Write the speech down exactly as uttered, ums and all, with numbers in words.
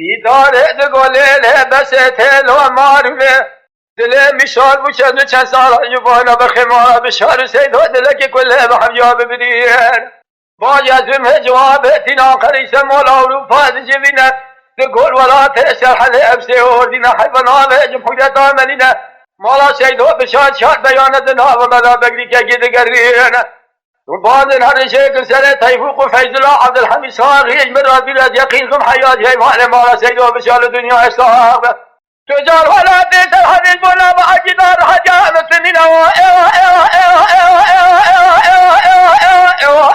Dîdarê di golê lê besê têlo marûve. Dilê min şar bû çend û çend sala ji bona bixê mala bi şar û seydo dilekê ku lê bi hevya bibirîn. Baş ez bim hê cewabê tîna qerî se mala Ewropa dicivîne. Di gol welatê serhedê ev sê ordîne heyva navê Cumhuriyeta Emelîne. Mala Seydo bi şar şar beyane di nava me de begrîkekî digerîne. Bazên herişêk li serê Teyfûq û Feyzullah Abdulhamid Saxî ji min re dûr ez yeqîn kim heyat heyvanê mala Seydo bişa li dinyayê sax be. Tucar welatê serhedê bona bi acî dar hecam sinîna wa ewa ewa ewa ewa ewa ewa ewa ewa ewa ewa ewa ewa ewa